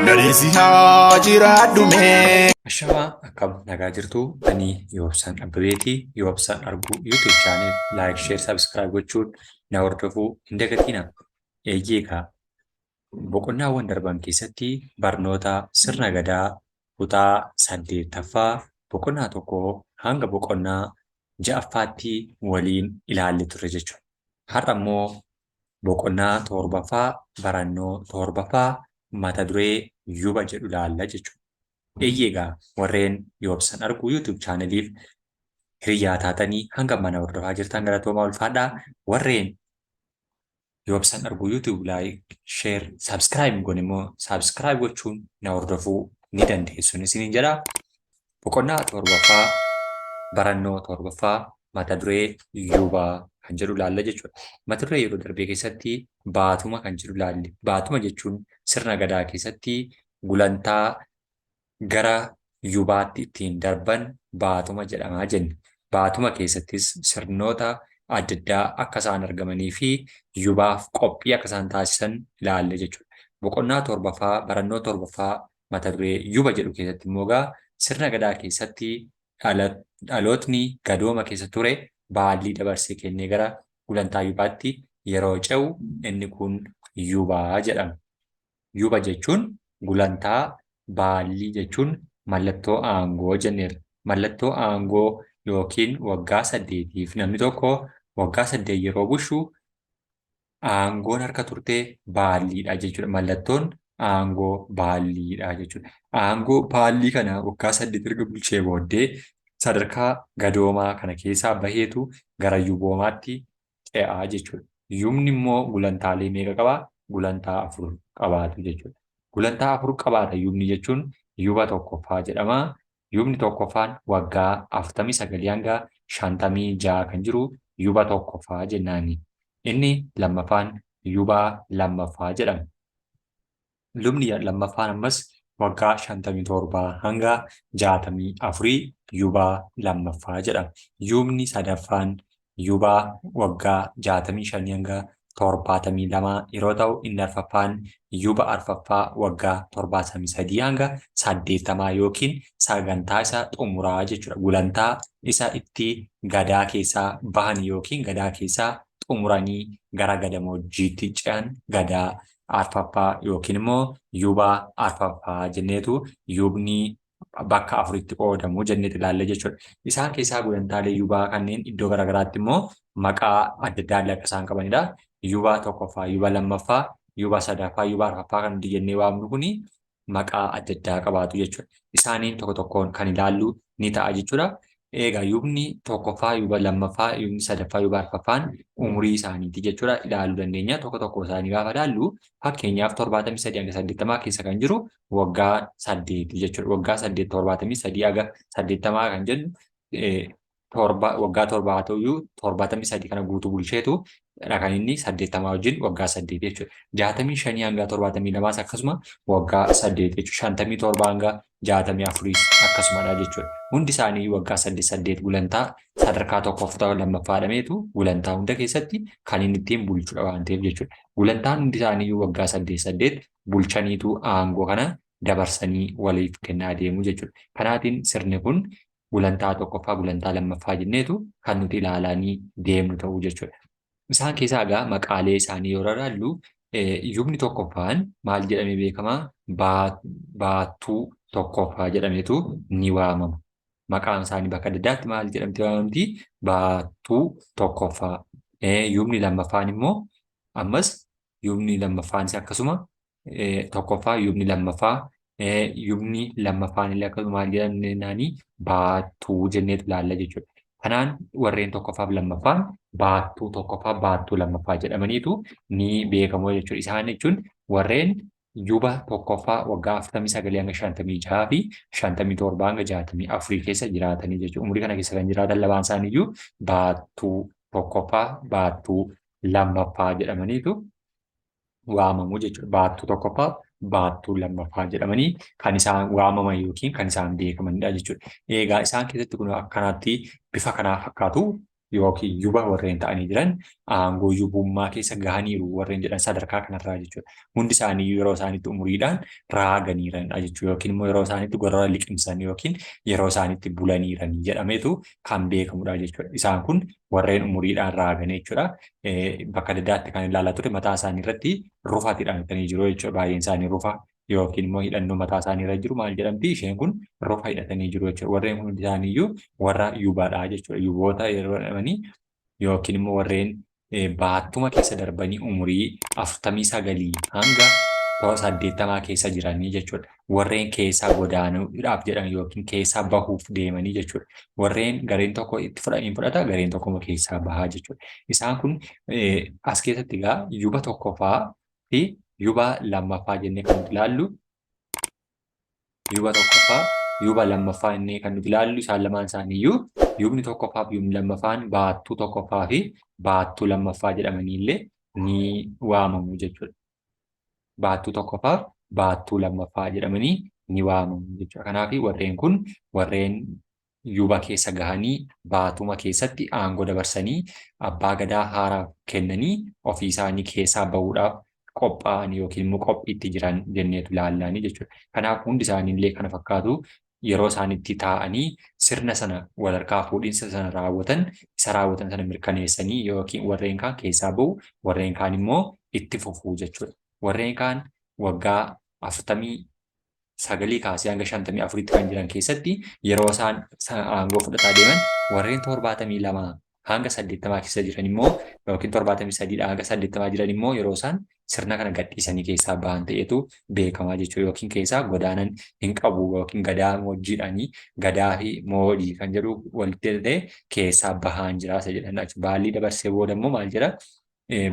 Lolesi haa jiraadhu mee. Ashamaa akkam nagaa jirtu ani Yoobsaan Abbabeeti. Yoobsaan Arguu YouTube channel like, share, subscribe gochuun na hordofuu hin dagatina. Eeyyee egaa boqonnaawwan darban keessatti barnoota sirna gadaa kutaa 8ffaa boqonnaa 1 hanga boqonnaa 6ffaatti waliin ilaalle turre jechuudha. Har'a immoo boqonnaa 7ffaa barannoo 7ffaa mata duree yuba jedhu ilaalla jechuudha. Eeyyee egaa warreen Yoobsan Arguu YouTube channeliif hiriyyaa taatanii hanga mana hordofaa jirtan galatoomaa ulfaadhaa. Warreen Yoobsan Arguu YouTube like, share, subscribe hin goone immoo subscribe gochuun na hordofuu ni dandeessu isiniin jedha. Boqonnaa 7ffaa barannoo 7ffaa mata duree yubaa kan jedhu ilaalla jechuudha. Mata duree yeroo darbee keessatti baatuma kan jedhu ilaalle. Baatuma jechuun sirna gadaa keessatti gulantaa gara yubaatti ittiin darban baatuma jedhama jenne. Baatuma keessattis sirnoota adda addaa akka isaan argamanii fi yubaaf qophii akka isaan taasisan ilaalle jechuudha. Boqonnaa 7ffaa barannoo 7ffaa mata duree yuba jedhu keessatti immoo egaa sirna gadaa keessatti dhalootni gadooma keessa ture baallii dabarsee kennee gara gulantaa yubaatti yeroo ce'u inni kun yubaa jedhama. Yuba jechuun gulantaa baallii jechuun mallattoo aangoo jenneerra. Mallattoo aangoo yookiin waggaa saddeetiif namni tokko waggaa 8 yeroo bushu aangoon harka turte baalliidha jechuudha. Mallattoon aangoo baalliidha jechuudha. Aangoo baallii kana waggaa 8 erga bulchee booddee sadarkaa gadoomaa kana keessaa baheetu gara yuboomaatti ce'a jechuudha. Yubni immoo gulantaalee meeqa qabaa? Gulantaa 4 qabaatu jechuudha. Gulantaa 4 qabaata yubni jechuun yuba tokkoffaa jedhama. Yubni tokkoffaan waggaa 49 hanga 56 kan jiru yuba tokkoffaa jennaani. Inni lammaffaan yuba lammaffaa jedhama. Lubni lammaffaan ammas waggaa 57 hanga 64 yuba lammaffaa jedhama. Yubni sadaffaan yuba waggaa 65 hanga 72 yeroo ta'u inni arfaffaan yuba arfaffaa waggaa 73 hanga 80 yookiin sagantaa isa xumuraa jechuudha. Gulantaa isa itti gadaa keessaa bahan yookiin gadaa keessaa xumuranii gara gadamoojjiitti ce'an gadaa arfaffaa yookiin immoo yuba arfaffaa jenneetu yubni bakka afuritti qoodamu jenneetu ilaalla jechuudha. Isaan keessaa gulantaalee yubaa kanneen iddoo garaagaraatti immoo maqaa adda addaa illee akka isaan qabanidha. Yuba tokkoffaa, yuba lammaffaa, yuba sadaffaa, yuba arfaffaa kan nuti jennee waamnu kuni maqaa adda addaa qabaatu jechuudha. Isaaniin tokko tokkoon kan ilaallu ni ta'a jechuudha. Egaa yubni tokkoffaa, yuba lammaffaa, yubni sadaffaa, yuba arfaffaan umurii isaaniiti jechuudha ilaaluu dandeenya. Tokko tokko isaanii gaafa ilaallu fakkeenyaaf 73 hanga 80 keessa kan jiru waggaa 8 jechuudha. Waggaa 8 73 haga 80 kan jennu torba waggaa 7 haa ta'uyyuu 73 kana guutuu bulcheetu dha kan inni 80 wajjin waggaa 8 jechuudha. 65 hanga 72s akkasuma waggaa 8 jechuudha. 57 hanga 64s akkasumadha jechuudha. Hundi isaanii waggaa 8 8 gulantaa sadarkaa tokkoffaa lammaffaa dhameetu gulantaa hunda keessatti kan inni ittiin bulchudha waan ta'eef jechuudha. Gulantaan hundi isaanii waggaa 8 8 bulchaniitu aangoo kana dabarsanii waliif kennaa deemu jechuudha. Kanaatiin sirni kun gulantaa tokkoffaa, gulantaa lammaffaa jenneetu kan nuti ilaalaanii deemnu ta'uu jechuudha. Isaan keessaa egaa maqaalee isaanii yoo ilaallu yubni tokkoffaan maal jedhamee beekama? Baattuu tokkoffaa jedhameetu ni waamama. Maqaan isaanii bakka adda addaatti maal jedhamti waamamti? Baattuu tokkoffaa. Yubni lammaffaan immoo ammas yubni lammaffaanis akkasuma tokkoffaa yubni lammaffaa yubni lammaffaan illee akkasuma maal jedhamnaanii baattuu jenneetu ilaalla jechuudha. Kanaan warreen tokkoffaaf lammaffaan baattuu tokkoffaa baattuu lammaffaa jedhamaniitu ni beekamu jechuudha. Isaan jechuun warreen yuba tokkoffaa waggaa 49 hanga 56 fi 57 hanga 64 keessa jiraatanii jechuudha. Umurii kana keessa kan jiraatan lamaan isaaniiyyuu baattuu tokkoffaa baattuu lammaffaa jedhamaniitu waamamu jechuudha. Baattuu tokkoffaa, baattuu lammaffaa jedhamanii kan isaan waamaman yookiin kan isaan beekamanidha jechuudha. Egaa isaan keessatti kun akkanaatti bifa kanaa fakkaatu. yookiin yuba warreen ta'anii jiran aangoo yubummaa keessa gahaniiru warreen jedhan sadarkaa kanarraa jechuudha. Hundi isaanii yeroo isaaniitti umuriidhaan raaganiiranidha jechuudha. Yookiin immoo yeroo isaaniitti gorora liqimsan yookiin yeroo isaaniitti bulaniiran jedhameetu kan beekamudha jechuudha. Isaan kun warreen umuriidhaan raagan jechuudha. Bakka adda addaatti kan ilaalaa ture mataa isaanii irratti rufaatiidhaan hidhatanii jiru jechuudha. Baay'een isaanii rufa yookiin immoo hidhannoo mataa isaanii irra jiru maal jedhamti isheen kun rufa hidhatanii jiru jechuudha. Warreen kun hundi isaanii iyyuu warra yubaadha jechuudha. Yuboota yeroo jedhamanii yookiin immoo warreen baattuma keessa darbanii umurii 49 hanga 80 keessa jiranii jechuudha. Warreen keessaa godaanuudhaaf jedhan yookiin keessaa bahuuf deemanii jechuudha. Warreen gareen tokko itti fudhanii fudhata gareen tokko immoo keessaa bahaa jechuudha. Isaan kun as keessatti egaa yuba tokkoffaa fi yuba lammaffaa jennee kan nuti ilaallu yuba tokkoffaa yuba lammaffaa jennee kan nuti ilaallu isaan lamaan isaaniiyyuu yubni tokkoffaa fi yubni lammaffaan baattuu tokkoffaa fi baattuu lammaffaa jedhamanii illee ni waamamu jechuudha. Baattuu tokkoffaa fi baattuu lammaffaa jedhamanii ni waamamu jechuudha. Kanaaf warreen kun warreen yuba keessa gahanii baatuma keessatti aangoo dabarsanii abbaa gadaa haaraaf kennanii ofii isaanii keessaa bahuudhaaf qophaa'an yookiin immoo qophiitti jiran jenneetu ilaallaanii jechuudha. Kanaaf hundi isaaniillee kana fakkaatu yeroo isaan itti taa'anii sirna sana walharkaa fuudhinsa sana raawwatan isa raawwatan sana mirkaneessanii yookiin warreen kaan keessaa bahu warreen kaan immoo itti fufuu jechuudha. Warreen kaan waggaa 49 kaasee hanga 54tti kan jiran keessatti yeroo isaan aangoo fudhataa deeman warreen 72 hanga 80 keessa jiran immoo yookiin 73 hanga 80 jiran immoo yeroo isaan sirna kana gadhiisanii keessaa bahan ta'etu beekamaa jechuudha. Yookiin keessaa godaanan hin qabu yookiin gadaa moojjiidhaanii gadaa fi moodii kan jedhu walitti ta'e keessaa bahaan jira isa jedhan. Baallii dabarsee booda immoo maal jedha?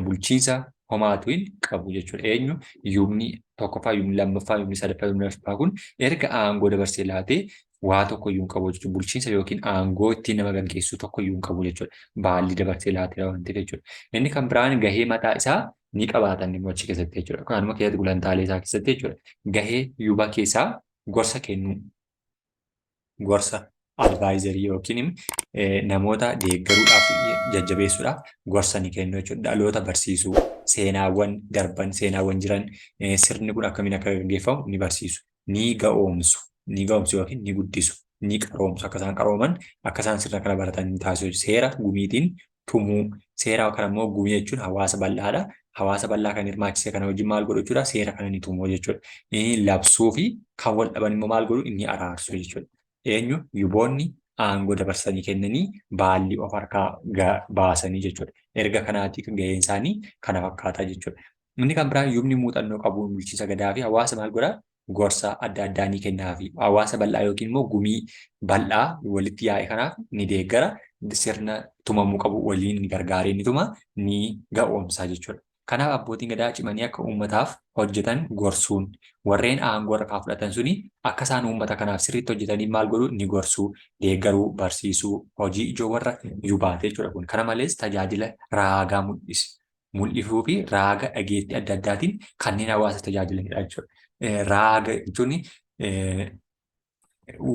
Bulchiinsa homaatu hin qabu jechuudha. Eenyu yubni tokkoffaa, yubni lammaffaa, yubni sadaffaa, yubni arfaffaa kun erga aangoo dabarsee laatee waa tokko iyyuu hin qabu jechuudha. Bulchiinsa yookiin aangoo ittiin nama gaggeessu tokko iyyuu hin qabu jechuudha. Baalli dabarsee laateera waan ta'eef jechuudha. Inni kan biraan gahee mataa isaa ni qabaatan immoo achi keessatti jechuudha. Kanuma keessatti gulantaalee isaa keessatti jechuudha. Gahee yuba keessaa gorsa kennuu. Gorsa advaayizarii yookiin namoota deeggaruudhaaf jajjabeessuudhaaf gorsa ni kennu jechuudha. Dhaloota barsiisuu, seenaawwan darban, seenaawwan jiran, sirni kun akkamiin akka gaggeeffamu ni barsiisu, ni ga'oomsu, ni ga'oomsu yookiin ni guddisu, ni qaroomsu akka isaan qarooman, akka isaan sirna kana baratan ni taasisu. Seera gumiitiin tumuu. Seera kana immoo gumii jechuun hawaasa bal'aadha. Hawaasa bal'aa kan hirmaachise kana wajjin maal godhu jechuudha? Seera kana ni tumu jechuudha. Labsuu fi kan wal dhaban immoo maal godhu? Inni araarsu jechuudha. Eenyu? Yuboonni aangoo dabarsanii kennanii baallii of harkaa baasanii jechuudha. Erga kanaatii gaheen isaanii kana fakkaataa jechuudha. Inni kan biraan yubni muuxannoo qabuun bulchiinsa gadaa fi hawaasa maal godhaa? Gorsa adda addaa ni kennaafi. Hawaasa bal'aa yookiin immoo gumii bal'aa walitti yaa'e kanaaf ni deeggara. Sirna tumamuu qabu waliin ni gargaaree ni tuma, ni ga'oomsa jechuudha. Kanaaf abbootiin gadaa cimanii akka uummataaf hojjetan gorsuun warreen aangoo harkaa fudhatan suni akka isaan uummata kanaaf sirriitti hojjetaniif maal godhu ni gorsuu, deeggaruu, barsiisuu hojii ijoo warra yubaate jechuudha kun. Kana malees tajaajila raagaa mul'isa. Mul'isuu fi raaga dhageettii adda addaatiin kanneen hawaasa tajaajilanidha jechuudha. Raaga jechuun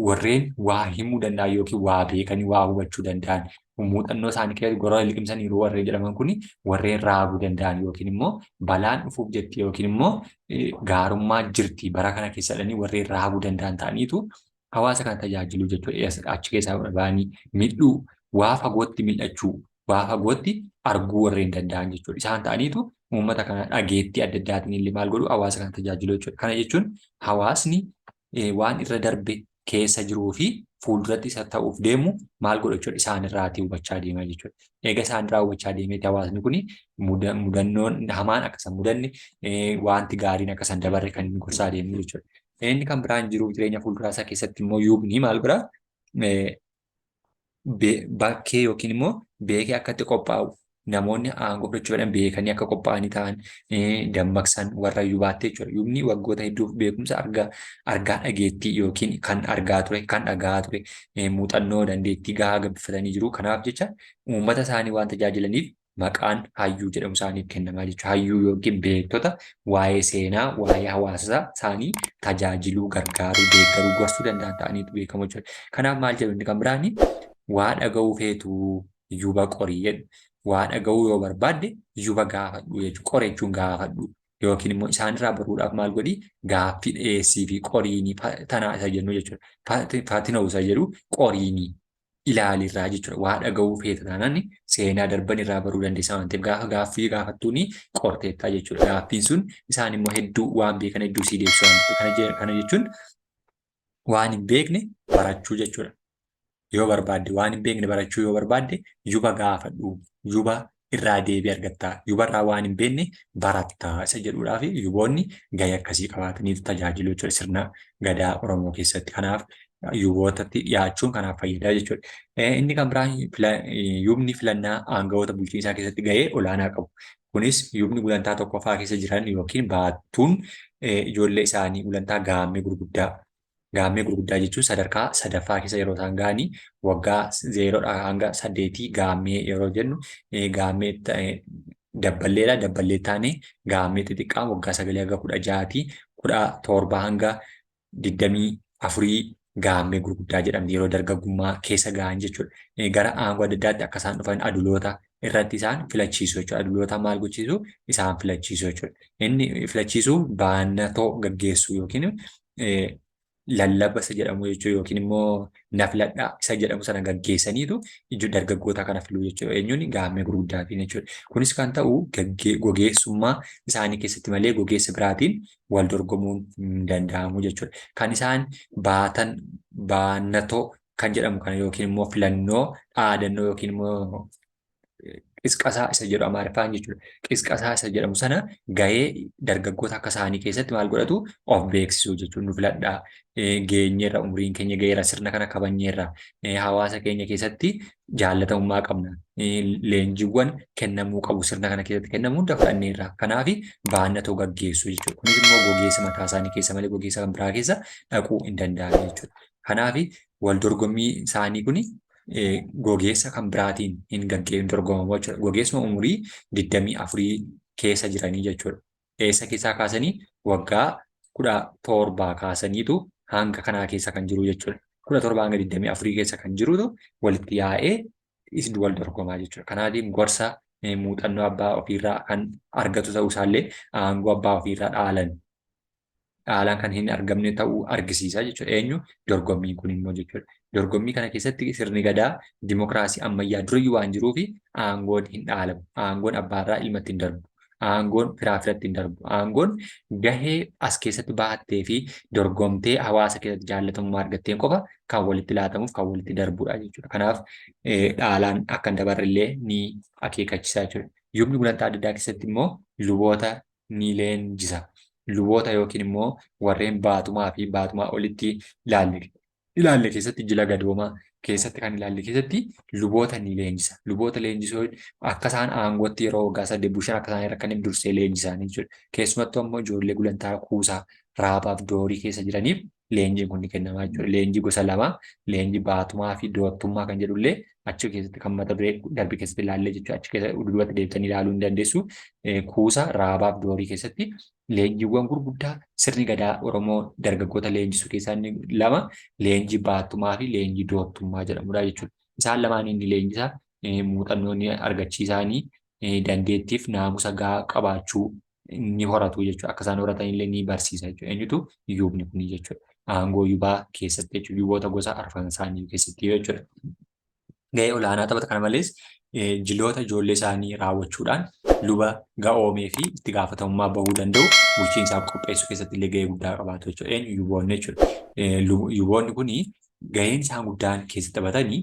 warreen waa himuu danda'an yookiin waa beekanii waa hubachuu danda'an muuxannoo isaanii keessatti gorora liqimsaniiru warreen jedhaman kun warreen raaguu danda'an yookiin immoo balaan dhufuuf jetti yookiin immoo gaarummaa jirti bara kana keessa jedhanii warreen raaguu danda'an ta'aniitu hawaasa kana tajaajilu jechuudha. Achi keessaa ba'anii mil'uu waa fagootti mil'achuu waa fagootti arguu warreen danda'an jechuudha. Isaan ta'aniitu uummata kana dhageettii adda addaatiin illee maal godhu hawaasa kana tajaajilu jechuudha. Kana jechuun hawaasni waan irra darbe keessa jiruu fi fuulduratti isa ta'uuf deemu maal godhu jechuudha isaan irraatii hubachaa deema jechuudha. Eega isaan irraa hubachaa deemeeti hawaasni kun mudannoon hamaan akka isaan mudanne wanti gaariin akka isaan dabarre kan inni gorsaa deemu jechuudha. Inni kan biraan jiruuf jireenya fuulduraa isaa keessatti immoo yuubni maal godhaa bakkee yookiin immoo beekee akka itti qophaa'u namoonni aangoo fudhachuu fedhan beekanii akka qophaa'anii ta'an dammaqsan warra yubaatti jechuudha. Yubni waggoota hedduuf beekumsa argaa argaa dhageettii yookiin kan argaa ture kan dhaga'aa ture muuxannoo dandeettii gahaa gabbifatanii jiru. Kanaaf jecha uummata isaanii waan tajaajilaniif maqaan hayyuu jedhamu isaaniif kennamaa jechuudha. Hayyuu yookiin beektota waa'ee seenaa, waa'ee hawaasa isaanii tajaajiluu, gargaaruu, deeggaruu, gorsuu danda'an ta'aniitu beekamu jechuudha. Kanaaf maal jedhu inni kan biraani waa dhaga'uu feetu Yuba qorii jedhu. Waa dhaga'uu yoo barbaadde yuba gaafadhu jechuudha. Qore jechuun gaafadhu. Yookiin immoo isaanirraa baruudhaaf maal godhi gaaffii dhiyeessii fi qoriinii tanaa isa jennu jechuudha. Fatinoo isa jedhu qoriinii ilaalirraa jechuudha. Waa dhaga'uu feeta taanaan seenaa darban irraa baruu dandeessa waan ta'eef gaafa gaaffii gaafattuuni qorteettaa jechuudha. Gaaffiin sun isaan immoo hedduu waan beekan hedduu sii deebisu waan ta'eef kana jechuun waan hin beekne barachuu jechuudha. Yoo barbaadde waan hin beekne barachuu yoo barbaadde yuba gaafadhu. Yuba irraa deebii argatta. Yuba irraa waan hin beekne baratta isa jedhuudhaaf yuboonni gahee akkasii qabaataniitu tajaajilu jechuudha sirna gadaa Oromoo keessatti. Kanaaf yubootatti dhiyaachuun kanaaf fayyadaa jechuudha. Inni kan biraan yubni filannaa aangawoota bulchiinsaa keessatti gahee olaanaa qabu. Kunis yubni gulantaa tokkoffaa keessa jiran yookiin baattuun ijoollee isaanii gulantaa gaammee gurguddaa Gaammee gurguddaa jechuun sadarkaa sadaffaa keessa yeroo isaan ga'anii waggaa zeeroodhaa hanga saddeetii gaammee yeroo jennu gaammee dabballeedha. Dabballee taanee gaammee xixiqqaa waggaa sagalii hanga kudha ja'aatii 17 hanga 24 gaammee gurguddaa jedhamti yeroo dargaggummaa keessa ga'an jechuudha. Gara aangoo adda addaatti akka isaan dhufan aduloota irratti isaan filachiisu jechuudha. Aduloota maal gochiisu? Isaan filachiisu jechuudha. Inni filachiisu baannatoo gaggeessu yookiin lallaba isa jedhamu jechuudha yookiin immoo na filadhaa isa jedhamu sana gaggeessaniitu ijoo dargaggoota kana filuu jechuudha. Eenyuun gaammee gurguddaatiin jechuudha. Kunis kan ta'u gogeessummaa isaanii keessatti malee gogeessa biraatiin wal dorgomuun hin danda'amu jechuudha. Kan isaan baatan baannatoo kan jedhamu kana yookiin immoo filannoo dhaadannoo yookiin immoo qisqasaa isa jedhu Amaariffaan jechuudha. Qisqasaa isa jedhamu sana gahee dargaggoota akka isaanii keessatti maal godhatu of beeksisuu jechuudha. Nu filadhaa geenyeerra umriin keenya gaheera sirna kana kabajneerra hawaasa keenya keessatti jaallatamummaa qabna. Leenjiiwwan kennamuu qabu sirna kana keessatti kennamu hunda fudhanneerra. Kanaaf baannatoo gaggeessu jechuudha. Kunis immoo gogeessa mataa isaanii keessa malee gogeessa kan biraa keessa dhaquu hin danda'an jechuudha. Kanaaf wal dorgommii isaanii kuni gogeessa kan biraatiin hin gaggeeffamu dorgomamu jechuudha. Gogeessuma umurii 24 keessa jiranii jechuudha. Eessa keessaa kaasanii waggaa 17 kaasaniitu hanga kanaa keessa kan jiru jechuudha. 17 hanga 24 keessa kan jirutu walitti yaa'ee wal dorgomaa jechuudha. Kanaatiin gorsa muuxannoo abbaa ofiirraa kan argatu ta'uu isaallee aangoo abbaa ofiirraa dhaalan dhaalaan kan hin argamne ta'uu argisiisa jechuudha. Eenyu dorgommiin kun immoo jechuudha. Dorgommii kana keessatti sirni gadaa dimokiraasii ammayyaa durayyuu waan jiruuf aangoon hin dhaalamu. Aangoon abbaarraa ilmatti hin darbu. Aangoon firaa firatti hin darbu. Aangoon gahee as keessatti baattee fi dorgomtee hawaasa keessatti jaallatamummaa argatteen qofa kan walitti laatamuuf kan walitti darbudha jechuudha. Kanaaf dhaalaan akka hin dabarre illee ni akeekachiisa jechuudha. Yubni gulantaa adda addaa keessatti immoo luboota ni leenjisa. Luboota yookiin immoo warreen baatumaa fi baatumaa olitti ilaalle ilaalle keessatti jila gadoomaa keessatti kan ilaalle keessatti luboota ni leenjisa. Luboota leenjisuu akka isaan aangootti yeroo waggaa saddeet bushan akka isaan hin rakkanneef dursee leenjisaanii jechuudha. Keessumattuu ammoo ijoollee gulantaa kuusaa raabaaf doorii keessa jiraniif leenjiin kun ni kennamaa jechuudha. Leenjii gosa lama, leenjii baatumaa fi doottummaa kan jedhullee achi keessatti kan mata duree darbe keessatti ilaallee jechuudha. Achi keessa duubatti deebitanii ilaaluu ni dandeessu. Kuusa raabaaf doorii keessatti leenjiiwwan gurguddaa sirni gadaa Oromoo dargaggoota leenjisu keessaa inni lama leenjii baattumaa fi leenjii doottummaa jedhamudha jechuudha. Isaan lamaan inni leenjisa muuxannoo inni argachiisaanii dandeettiif naamusa gahaa qabaachuu ni horatu jechuudha. Akka isaan horatan illee ni barsiisa jechuudha. Eenyutu yuubni kuni jechuudha. Aangoo yubaa keessatti jechuudha. Yuboota gosa arfan isaanii keessatti jechuudha. Gahee olaanaa taphata. Kana malees jiloota ijoollee isaanii raawwachuudhaan luba ga'oomee fi itti gaafatamummaa bahuu danda'u bulchiinsaaf qopheessuu keessatti illee gahee guddaa qabaatu jechuudha. Eenyu yuboonni jechuudha. Yuboonni kuni gaheen isaan guddaan keessatti taphatanii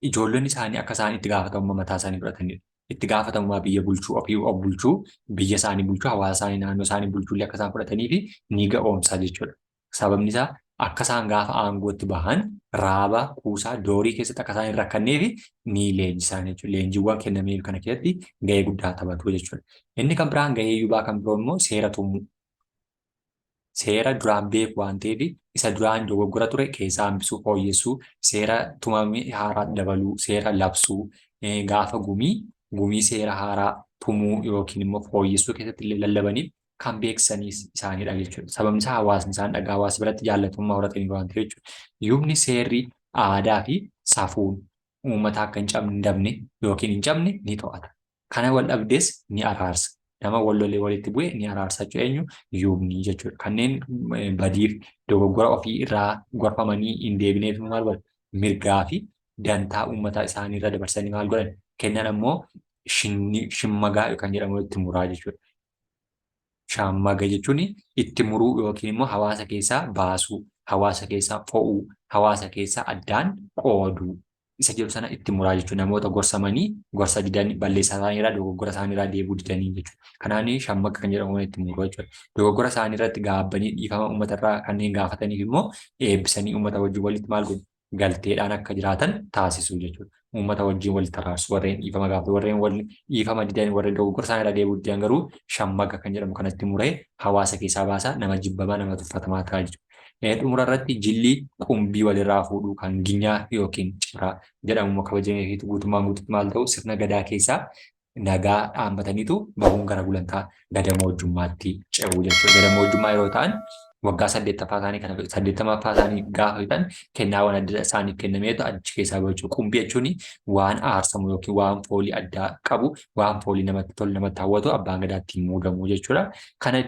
ijoollonni isaanii akka isaan itti gaafatamummaa mataa isaanii fudhatanidha. Itti gaafatamummaa biyya bulchuu, ofii of bulchuu, biyya isaanii bulchuu, hawaasa isaanii, naannoo isaanii bulchuu illee akka isaan fudhatanii fi ni ga'oomsa jechuudha. Sababni isaa akka isaan gaafa aangootti bahan raaba, kuusaa, doorii keessatti akka isaan hin rakkannee fi ni leenjisaan jechuudha. Leenjiiwwan kennameef kana keessatti gahee guddaa taphatu jechuudha. Inni kan biraan gahee yubaa kan biroo immoo seera tumuu. Seera duraan beeku waan ta'eef isa duraan dogoggora ture keessaa hambisuu, fooyyessuu, seera tumame haaraa dabaluu, seera labsuu, gaafa gumii gumii seera haaraa tumuu yookiin immoo fooyyessuu keessatti illee lallabaniif kan beeksisaniis isaanidha jechuudha. Sababni isaa hawaasni isaan dhagaa hawaasa biratti jaallatamummaa horatanii waan ta'eef jechuudha. Yubni seerri aadaa fi safuun uummataa akka hin cabne, hin dabne yookiin hin cabne ni to'ata. Kana wal dhabdees ni araarsa. Nama wal lolee walitti bu'e ni araarsa jechuudha. Eenyu? Yuubni jechuudha. Kanneen badiif dogoggora ofii irraa gorfamanii hin deebineef maal godhan? Mirgaa fi dantaa uummataa isaanii irra dabarsanii maal godhan? Kennan ammoo shimmagaa kan jedhamu itti muraa jechuudha. Shaammaga jechuun itti muruu yookiin immoo hawaasa keessaa baasuu, hawaasa keessaa fo'uu, hawaasa keessaa addaan qooduu isa jedhu sana itti muraa jechuudha. Namoota gorsamanii gorsa didan balleessaa isaaniirraa dogoggora isaaniirraa deebi'uu didanii jechuudha. Kanaan shammaga kan jedhamu itti muruu jechuudha. Dogoggora isaanii irratti gaabbanii dhiifama uummatarraa kanneen gaafataniif immoo eebbisanii uummata wajjin walitti maal godhu? Galteedhaan akka jiraatan taasisuu jechuudha. Uummata wajjin walitti araarsu warreen dhiifama gaafatu warreen wal dhiifama didan warreen dogoggora isaanii irraa deebi'uu didan garuu shammaga kan jedhamu kanatti muree hawaasa keessaa baasa nama jibbamaa nama tuffatamaa ta'a jechuudha. Xumura irratti jilli qumbii walirraa fuudhuu kan ginyaa yookiin cibraa jedhamu immoo kabajamee fi guutummaan guututti maal ta'u sirna gadaa keessaa nagaa dhaammataniitu bahuun gara gulantaa gadamoojjummaatti ce'u jechuudha. Gadamoojjummaa yeroo ta'an waggaa saddeettaffaa isaanii kana saddeettamaffaa isaanii gaafa fixan kennaawwan adda isaaniif kennameetu achi keessaa bahu jechuudha. Qumbii jechuun waan aarsamu yookiin waan foolii addaa qabu, waan foolii namatti tolu, namatti hawwatu abbaan gadaa ittiin muudamu jechuudha. Kana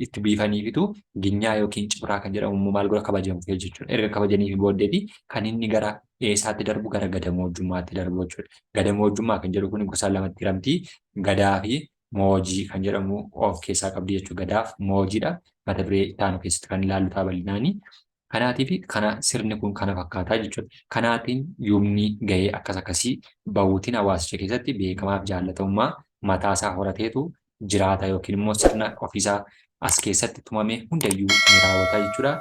itti biifaniifitu ginyaa yookiin cibraa kan jedhamu immoo maal godha kabajamuuf jechuudha. Erga kabajaniifi booddeeti kan inni gara eessaatti darbu gara gadamoojjummaatti darbu jechuudha. Gadamoojjummaa kan jedhu kun gosa lamatti hiramti. Gadaa fi moojii kan jedhamu of keessaa qabdi jechuudha. Gadaaf moojiidha. Mata duree itti aanu keessatti kan ilaallu ta'a bal'inaani. Kanaatiif kana sirni kun kana fakkaataa jechuudha. Kanaatiin yuubni gahee akkas akkasii bahuutiin hawaasicha keessatti beekamaaf jaallatamummaa mataasaa horateetu jiraata yookiin immoo sirna ofiisaa as keessatti tumame hundayyuu ni raawwata jechuudha.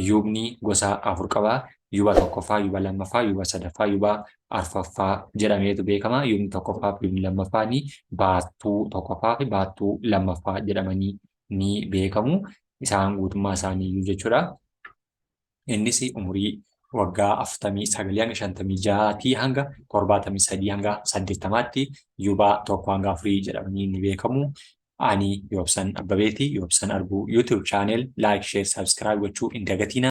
Yuubni gosa afur qaba. Yuuba tokkoffaa, yuuba lammaffaa, yuuba sadaffaa, yuuba arfaffaa jedhameetu beekama. Yuubni tokkoffaa fi yuubni lammaffaa ni baattuu tokkoffaa fi baattuu lammaffaa jedhamanii ni beekamu. Isaan guutummaa isaanii jechuudha. Innis umurii waggaa 49 hanga 56 hanga 73 hanga 80tti yuubaa 1 hanga 4 jedhamanii ni beekamu. Ani Yoobsan Abbabeeti. Yoobsan Arbuu YouTube channel like, share, subscribe gochuu hin dagatina.